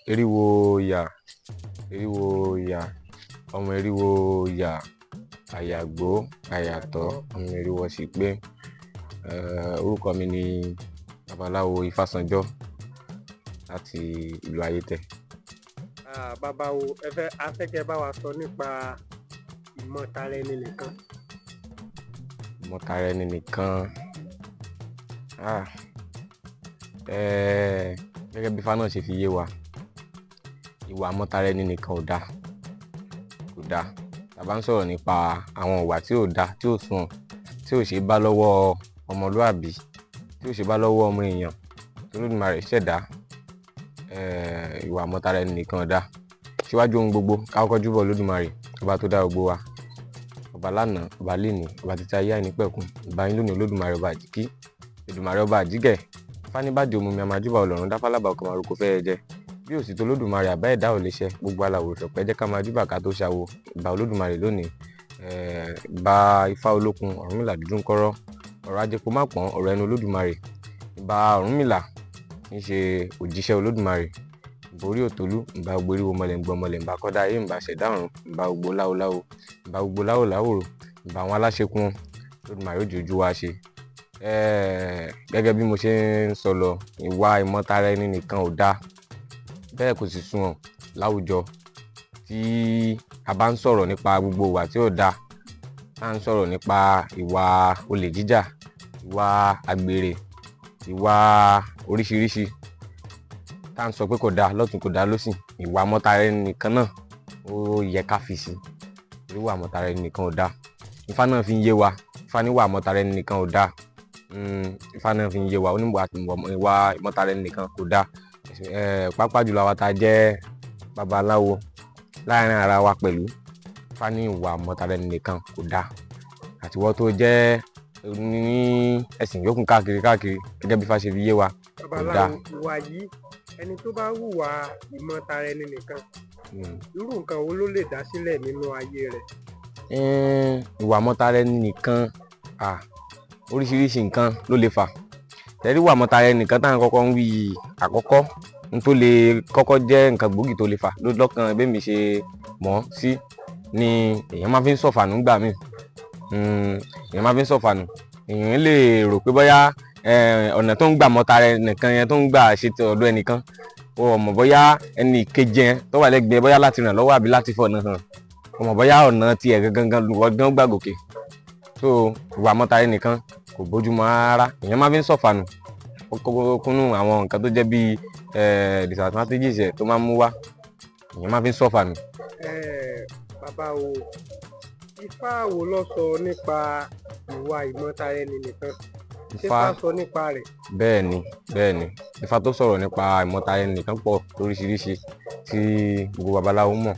Eriwo yà, eriwo yà, ọmọ eriwo yà, àyàgbó àyàtọ̀, ọmọ eriwo sì pé. Orúkọ mi ni Babaláwo Ifásanjọ́ láti ìlú Ayétẹ̀. Bàbá wo, ẹ fẹ́ a fẹ́ kẹ́ bá wa sọ nípa ìmọ̀tara ẹni nìkan. Ìmọ̀tara ẹni nìkan. Ah, gẹ́gẹ́ bí Ifá náà ṣe fi yé wa, ìwà ìmọ̀tara ẹni nìkan ò dáa, kò dáa. Tá bá ń sọ̀rọ̀ nípa àwọn ìwà tí ò dáa, tí ò sunwọ̀n, tí ò ṣe é bá lọ́wọ́ ọmọlúàbí, tí ò ṣe é bá lọ́wọ́ ọmọ èèyàn tí Olódùmarè ṣẹ̀dá, ìwà ìmọ̀tara ẹni nìkan ò dáa. Síwájú ohun gbogbo, ká kọ́kọ́ júbà Olódùmarè, ọba tó dá gbogbo wa. Ọba lánàá, ọba lénìí, ọba títí ayé àìnípẹ̀kun. Ìbà yín lónìí, Olódùmarè ọba àjíkí, Èdùmàrè ọba àjíkẹ́. Ifá ní bàjẹ́ òmùmí àmàjúbà Ọlọ́run dáfálábà ọkọ̀ màrúkọ fẹ́ jẹ. Bí ò sí tó Olódùmarè, àbá ẹ̀dá ò lè ṣẹ. Gbogbo aláwòrán ṣọ̀pẹ́ jẹ́ ká máa júbà ká tó ṣàwo. Ìbà Olódùmarè lónìí. Ìbà Ifá olókun, Ọ̀rúnmìlà dúdú ń kọ́rọ́. Ọ̀rọ̀ ajẹpo má pọ́n, ọ̀rọ̀ ẹnu Olódùmarè. Ìbà Ọ̀rúnmìlà ń ṣe òjíṣẹ́ Olódùmarè. Ìbà orí òtólú, ìbà gbogbo eriwo mọlẹ̀ ń gbọ́ mọlẹ̀, ìbà kọ́dá ayé, ìbà ṣẹ̀dá ọ̀run, ìbà gbogbo láwoláwo, ìbà gbogbo láwòláwòrò, ìbà àwọn aláṣekún. Olódùmarè ó jẹ́ ojú wa ṣe. Gẹ́gẹ́ bí mo ṣe ń sọ lọ, ìwà ìmọ̀tara ẹni nìkan ò dáa. Bẹ́ẹ̀ kò sì sunwọ̀n láwùjọ. Tí a bá ń sọ̀rọ̀ nípa gbogbo ìwà tí ò dáa, tá ń sọ̀rọ̀ nípa ìwà olè jíjà, ìwà àgbèrè, ìwà oríṣiríṣi tá ń sọ pé kò dáa lọ́tùn, kò dáa lósì, ìwà ìmọ̀tara ẹni nìkan náà ó yẹ ká fi sí. Torí ìwà ìmọ̀tara ẹni nìkan ò dáa. Ifá náà fi ń yé wa. Ifá ní ìwà ìmọ̀tara ẹni nìkan ò dáa. Ifá náà fi ń yé wa. Ó ní ìwà ìmọ̀tara ẹni nìkan kò dáa. Pàápàá jùlọ àwa tá jẹ́ babaláwo láàrin ara wa pẹ̀lú. Ifá ní ìwà ìmọ̀tara ẹni nìkan kò dáa. Àti ìwọ tó jẹ́ ní ẹ̀sìn yòókù káàkiri káàkiri, gẹ́gẹ́ bí Ifá ṣe fi yé wa, kò dáa. Babaláwo, ìwà yìí, ẹni tó bá hùwà ìmọ̀tara ẹni nìkan, irú nǹkan wo ló lè dá sílẹ̀ nínú ayé rẹ̀? Ìwà ìmọ̀tara ẹni nìkan, oríṣiríṣi nǹkan ló lè fà. Tẹ̀rí ìwà ìmọ̀tara ẹni nìkan tá ń kọ́kọ́ ń wí yìí, àkọ́kọ́ n tó lè kọ́kọ́ jẹ́ nǹkan gbòógì tó lè fà lọ́kàn bí èmi ṣe mọ̀ ọ́ sí ni èèyàn máa fi ń sọ̀fànù nígbà míì. Èèyàn máa fi ń sọ̀fànù. Èèyàn lè rò pé bóyá ọ̀nà tó ń gbà mọ̀tara ẹni nìkan yẹn, tó ń gbà ṣe ti ọ̀dọ̀ ẹnìkan, o ò mọ̀ bóyá ẹni kejì yẹn tó wà lẹ́gbẹ̀ẹ́, bóyá láti ràn lọ́wọ́ àbí láti fọ̀nà hàn, o mọ̀ bóyá ọ̀nà tiẹ̀ gangan ìwọ gan gbà gòkè. So ìwà ìmọ̀tara ẹni nìkan kò bójúmu rárá. Èèyàn máa fi ń sọ̀fànù. Ó kúnnú àwọn nǹkan tó jẹ́ bí disadvantages ẹ̀ tó máa ń mú wá. Èèyàn máa fi ń sọ̀fànù. Bàbá o, Ifá wo ló sọ nípa ìwà ìmọ̀tara ẹni nìkan? Ṣé Ifá Ifá sọ nípa rẹ̀? Bẹ́ẹ̀ni, bẹ́ẹ̀ni. Ifá tó sọ̀rọ̀ nípa ìmọ̀tara ẹni nìkan pọ̀ lóríṣiríṣi tí gbogbo babaláwo mọ̀.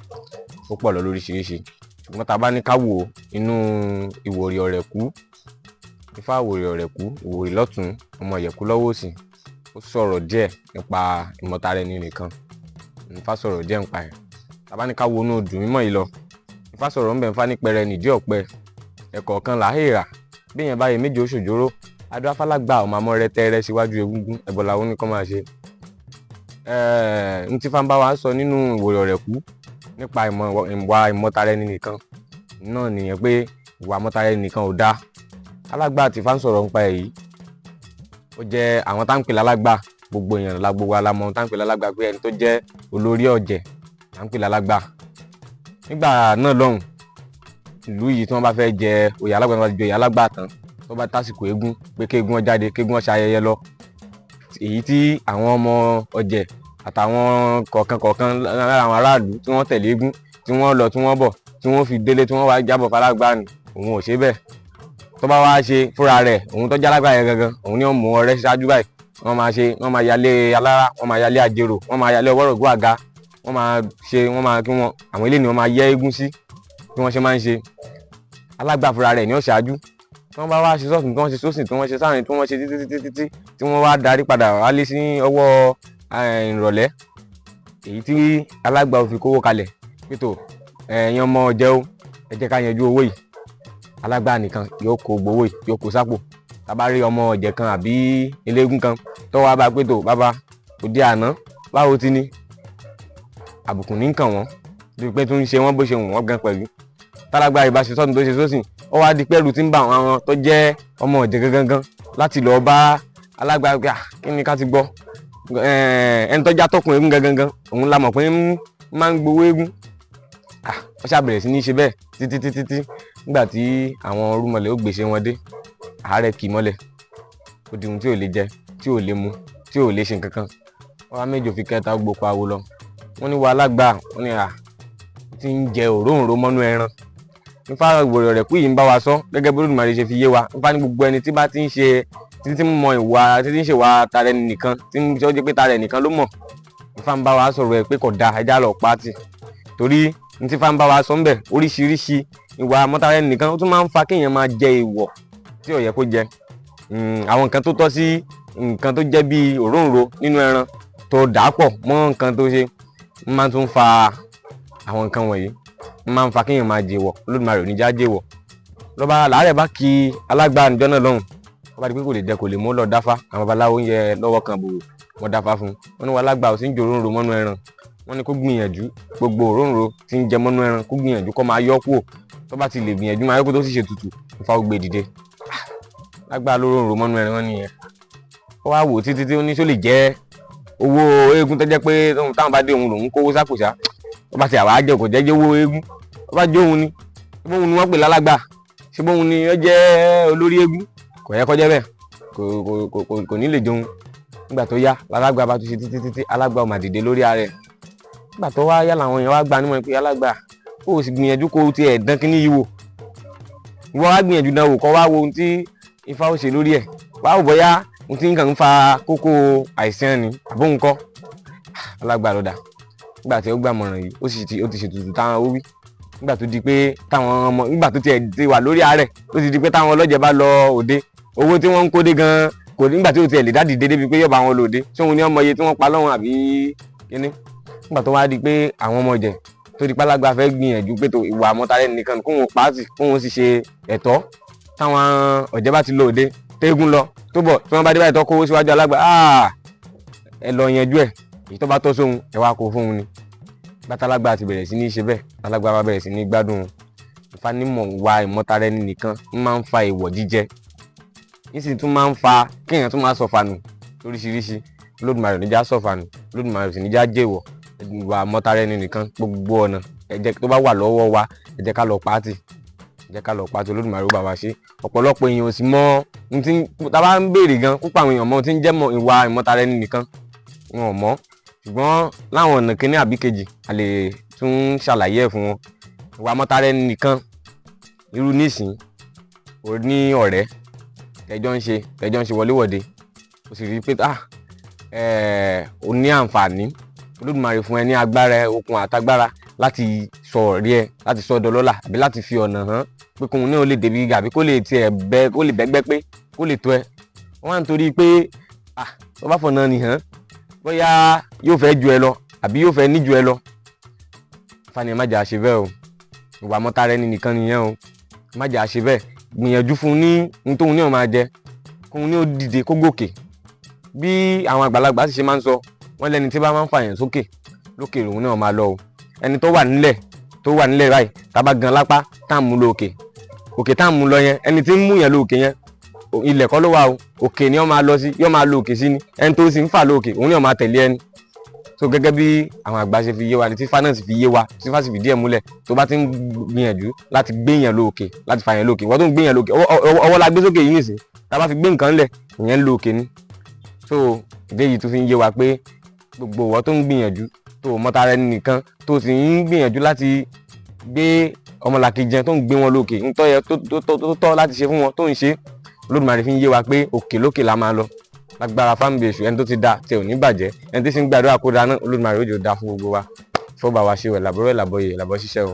Ó pọ̀ lọ lóríṣiríṣi. Ṣùgbọ́n tá a bá ní ká wò inú Ìwòrì Ọ̀rẹ̀kú, Ifá Ìwòrì Ọ̀rẹ̀kú, Ìwòrì lọ́tùn, ọmọ Ìyẹ̀kú lọ́wọ́ òsì, ó sọ̀rọ̀ díẹ̀ nípa ìmọ̀tara ẹni nìkan. Ifá sọ̀rọ̀ díẹ̀ nípa ẹ̀. Tá a bá ní ká wo inú odù mímọ́ yìí lọ, Ifá sọ̀rọ̀ ńbẹ̀. Ifá ní pẹrẹ nìdí ọ̀pẹ, ẹ̀kọ̀ọ̀kan là á hèèrà. Bí èèyàn bá yẹ méje ó ṣòjóró. Adúáfálàgbà ọmọ amọ́ rẹ tẹ́rẹ́ síwájú egúngún, ẹbọ làwọn ní kọ́ máa ṣe. N tí Ifá ń bá wa sọ nínú Ìwòrì Ọ̀rẹ̀kú nípa ìwà ìmọ̀tara ẹni nìkan náà nìyẹn, pé ìwà ìmọ̀tara ẹni nìkan ò dáa. Alágbà tí Ifá ń sọ̀rọ̀ nípa ẹ̀ yìí, ó jẹ́ àwọn tá ń pè lálágbà. Gbogbo èèyàn la, gbogbo wa la mọ̀ tá ń pè lálágbà, pé ẹni tó jẹ́ olórí ọ̀jẹ̀ là ń pè lálágbà. Nígbà náà lọ́hùn, ìlú yìí, tí wọ́n bá fẹ́ jẹ oyè alágbà, tí wọ́n bá ti jẹ oyè alágbà tán, tó bá tásìkò eégún, pé kéégún ó jáde, kéégún ó ṣayẹyẹ lọ, èyí tí àwọn ọmọ ọ̀jẹ̀ àtàwọn kọ̀ọ̀kan kọ̀ọ̀kan lára àwọn aráàlú tí wọ́n tẹ̀lé eégún, tí wọ́n lọ, tí wọ́n bọ̀, tí wọ́n fi délé, tí wọ́n wá jábọ̀ falágbá ni, òun ò ṣe bẹ́ẹ̀. Tó bá wá ṣe fúnra rẹ̀, òun tó jálágbá yẹn gangan, òun ni ó mú ọrẹ́ ṣáájú báyìí. Wọ́n máa ṣe, wọ́n máa yálé alára, wọ́n máa yálé àjèrò, wọ́n máa yálé ọwọ́rọ̀gùn àga, wọ́n máa ṣe, wọ́n máa kí wọn àwọn ilé ni wọ́n máa yẹ́ eégún sí. Bí wọ́n ṣe máa ń ṣe, alágbà fúnra rẹ̀ ni ó ṣáájú. Tí wọ́n bá wá ṣe sọ́ọ̀tún, tí wọ́n ṣe sósì, tí wọ́n ṣe sáàrin, tí wọ́n ṣe títí títí títí tí wọ́n wá darí padà wálé sí ọwọ́ ìrọ̀lẹ́, èyí tí alágbà ò fi kówó kalẹ̀ pé tó, ẹ̀yin ọmọ ọ̀jẹ̀ o, ẹ jẹ́ ká yanjú owó yìí, alágbà nìkan yóò kó gbowó yìí, yóò kó sápò. Tá bá rí ọmọ ọ̀jẹ̀ kan àbí eléégún kan tó wá bá pé tó, bàbá òde àná, báwo ti ní? Àbùkù ní kàn wọ́n bí pé tó ń ṣe wọ́n bó ṣe wù wọ́n gan pẹ̀lú. Tálágbá ìbá ṣe sọ́tún tó ṣe sósì, ó wá di pẹ́rù tí ń bá àwọn tó jẹ́ ọmọ ọ̀jẹ̀ gangan láti lọ́ọ́ bá alágbá pé, "Ah, kí ni ká ti gbọ́?" Ẹni tó já tọkùn eégún gangan, òun la mọ̀ pé ń máa ń gbowó eégún. Ah, ó ṣàbẹ̀rẹ̀ sí ní ṣe bẹ́ẹ̀ títí títí tí nígbà tí àwọn rúmọlẹ̀ ó gbèsè wọn dé, àárẹ̀ kì í mọ́lẹ̀, ó di ohun tí ò lè jẹ, tí ò lè mu, tí ò lè ṣe nǹkan kan. Wọ́n wá méjì òfin kẹta gboko awo lọ. Wọ́n ní wa alágbà, wọ́n ní à ti ń jẹ òróǹro mọ́nú ẹran. Nípa ìwòrò rẹ̀ kú yìí ń bá wa sọ gẹ́gẹ́ bí Olódùmarè ṣe fi yé wa. Nípa ní gbogbo ẹni tí bá ti ń ṣe títí ń mọ ìwà, títí ń ṣe ìwà tara ẹni nìkan, tí ń ṣe ó jẹ́ pé tara ẹnìkan ló mọ̀, Ifá ń bá wa sọ̀rọ̀ ẹ̀ pé kò dáa, ẹja lọ pàtì. Torí ní tí Ifá ń bá wa sọ ń bẹ̀, oríṣiríṣi ìwà mọ́tara ẹni nìkan, ó tún máa ń fa kéèyàn máa jẹ ìwọ̀ tí ò yẹ kó jẹ. Àwọn nǹkan tó tọ́ sí nǹkan tó jẹ́ bíi òróǹro nínú ẹran tó dà á pọ̀ mọ́ nǹkan tó ṣe máa tún fa àwọn nǹkan wọ̀nyí, máa ń fa kéèyàn máa jèwọ̀. Olódùmarè ò ní já jèwọ̀. Lọ́ba làárẹ̀ bá kí alágbá níjọ́ náà lọ́hùn, wọ́n bá di pé kò lè jẹ, kò lè mú, lọ dáfá. Àwọn babaláwo ń yẹ lọ́wọ́ kan bò, wọ́n dáfá fún un. Wọ́n ní wọn alágbá ò sí ń jẹ òróǹro mọ́nú ẹran. Wọ́n ní kó gbìyànjú, gbogbo òróǹro tí ń jẹ mọ́nú ẹran, kó gbìyànjú kó máa yọ kúrò. Tó bá ti lè gbìyànjú máa yọ kó, tó sì ṣe tutù, Ifá ó gbé dìde. Lágbá lóróǹro mọ́nú ẹran wọn nìyẹn. Ó wá wò títí tí ó ní só lè jẹ́ owó eégún tó jẹ́ pé táwọn bá dé, òun lòún kówó sápò ṣá. Ó bá ti àwa jẹ, kò jẹ́ jẹ́ owó eégún. Ó bá jẹ́ òun ni, ṣé bóun ni wọ́n pè lálágbà? Ṣé bóun ni ó jẹ́ olórí eégún? Kò yẹ kó jẹ́ bẹ́ẹ̀. Kò ní lè jẹun. Nígbà tó yá, lálágbà bá tún ṣe títí títí, alágbà ò mà dìde lórí ara ẹ̀. Nígbà tó wá yá, làwọn èèyàn wá gba nímọ̀ pé alágbà, kó o sì gbìyànjú, kó o tiẹ̀ dán kíní yìí wò. Ìwọ wá gbìyànjú dán wò, kó wá wo ohun tí Ifá ó ṣe lórí ẹ̀, wá wò bóyá ohun tí nǹkan ń fa kókó àìsàn ni àbóhun kọ́. Alágbà ló dà. Nígbà tí ó gbàmọ̀ràn yìí, ó sì ti ó ti ṣètùtù táwọn ó wí. Nígbà tó di pé táwọn ọmọ, nígbà tó tiẹ̀ ti wà lórí àárẹ̀, ó ti di pé táwọn ọlọ́jẹ̀ bá lọ òde, owó tí wọ́n ń kó dé gan kò nígbà tí ó tiẹ̀ lè dá dìde débi pé yóò bá wọn lòde, ṣé òun ní ọmọ iye tí wọ́n pa lọ́wọ́n àbí kíní. Nígbà tó wá di pé àwọn ọmọ jẹ tó di pálágbá fẹ́ gbìyànjú pé tó ìwà àmọ́tara nìkan, kóun pa á tì, kóun sì ṣe ẹ̀tọ́, táwọn ọ̀jẹ̀ bá ti lọ òde, tẹ́gùn lọ tó bọ̀, tí wọ́n bá dé báyìí, tó kówó síwájú alágbà, ẹ lọ yanjú ẹ̀, èyí tó bá tọ́ sóhun, ẹ wá kó fóun ni. Bátálágbá ti bẹ̀rẹ̀ sí ní ṣe bẹ́ẹ̀, tálágbá bá bẹ̀rẹ̀ sí ní gbádùn. Ifá nímọ̀ wa ìmọ̀tara ẹni nìkan ń máa ń fa ìwọ̀ jíjẹ, nísìnyí tún máa ń fa kéèyàn tún máa sọ̀fànù lóríṣiríṣi. Olódùmarè ò ní já sọ̀fànù, Olódùmarè ò sì ní já jèwọ̀. Ìwà mọ́tara ẹni nìkan, gbogbo ọ̀nà ẹ jẹ́ tó bá wà lọ́wọ́ wa, ẹ jẹ́ ká lọ pàtì, ẹ jẹ́ ká lọ pàtì. Olódùmarè ó bá wa ṣe. Ọ̀pọ̀lọpọ̀ èèyàn ò sì mọ ohun tí tá a bá ń béèrè gan. Púpọ̀ àwọn èèyàn mọ ohun tí ń jẹ́ ìwà ìmọ̀tara ẹni nìkan, wọn ò mọ̀. Ṣùgbọ́n láwọn ọ̀nà kínní àbí kejì, a lè tún ṣàlàyé ẹ̀ fún wọn. Ìwà mọ́tara ẹni nìkan, irú nísìn, o ní ọ̀rẹ́ tẹjọ́ ń ṣe wọléwọ̀de, o sì rí i pé ah, o ní àǹfààní, Olódùmarè fún ẹ ní agbára, okun àtagbára láti sọ ọ̀rẹ́ ẹ, láti sọ dọlọ́lá, àbí láti fi ọ̀nà hàn pé kóun náà lè débi gíga, àbí kó lè tiẹ̀ bẹ, kó lè bẹ́gbẹ́ pé kó lè tó ẹ. Wọ́n wá ń torí pé ah, tó bá fọ̀nà nìhàn, bóyá yóò fẹ́ ju ẹ lọ àbí yóò fẹ́ ní ju ẹ lọ. Fani, ẹ má jà ṣe bẹ́ẹ̀ o. Ìwà mọ́tara ẹni nìkan nìyẹn o. Má jà ṣe bẹ́ẹ̀. Gbìyànjú fún un ní ohun tóun ní ó máa jẹ, kóun ní ó dìde, kó gòkè. Bí àwọn àgbàlagbà sì ṣe máa ń sọ, wọ́n lẹ́ni tí bá máa ń fàyàn sókè lókè, òun náà máa lọ o. Ẹni tó wà nílẹ̀ báyìí, tá a bá gan lápá, tá à ń mú lọ òkè, òkè tá à ń mú lọ yẹn, ẹni tí ń mú yẹn lọ òkè yẹn, ilẹ̀ kọ́ ló wà o, òkè ni ó máa lọ sí, yóò máa lọ òkè sí ni. Ẹni tó sì ń fà lọ òkè, òun ni ó máa tẹ̀lé ẹni. So gẹ́gẹ́ bí àwọn àgbà ṣe fi yé wa ni, tí Ifá náà sì fi yé wa, tí Ifá sì fi díẹ̀ múlẹ̀, tó bá ti ń gbìyànjú láti gbé yẹn lọ òkè, láti fà yẹn lọ òkè, wọ́n tó ń gbé yẹn lọ òkè, ọwọ́ la gbé sókè yìí nìsín. Tá a bá fi gbé nǹkan lẹ̀, ìyẹn ń lọ òkè ni. So ìdí èyí tó fi ń yé wa pé gbogbo ìwọ tó ń gbìyànjú tó mọ́tara ẹni nìkan, tó sì ń gbìyànjú láti gbé ọmọlàkejì yẹn, tó ń gbé wọn lókè, ń tọ́ yẹ tó tọ́ láti ṣe fún wọn, tó ń ṣe, Olódùmarè fi ń yé wa pé òkè lókè la máa lọ lágbára fáńbì èṣù. Ẹni tó ti da tẹ ò ní bàjẹ́, ẹni tí sì ń gbàdúrà kó da náà, Olódùmarè ó jò da fún gbogbo wa. Fọba wa ṣe wẹ̀ làbọ̀rọ̀ làbọ̀yè làbọ̀ ṣiṣẹ́ o.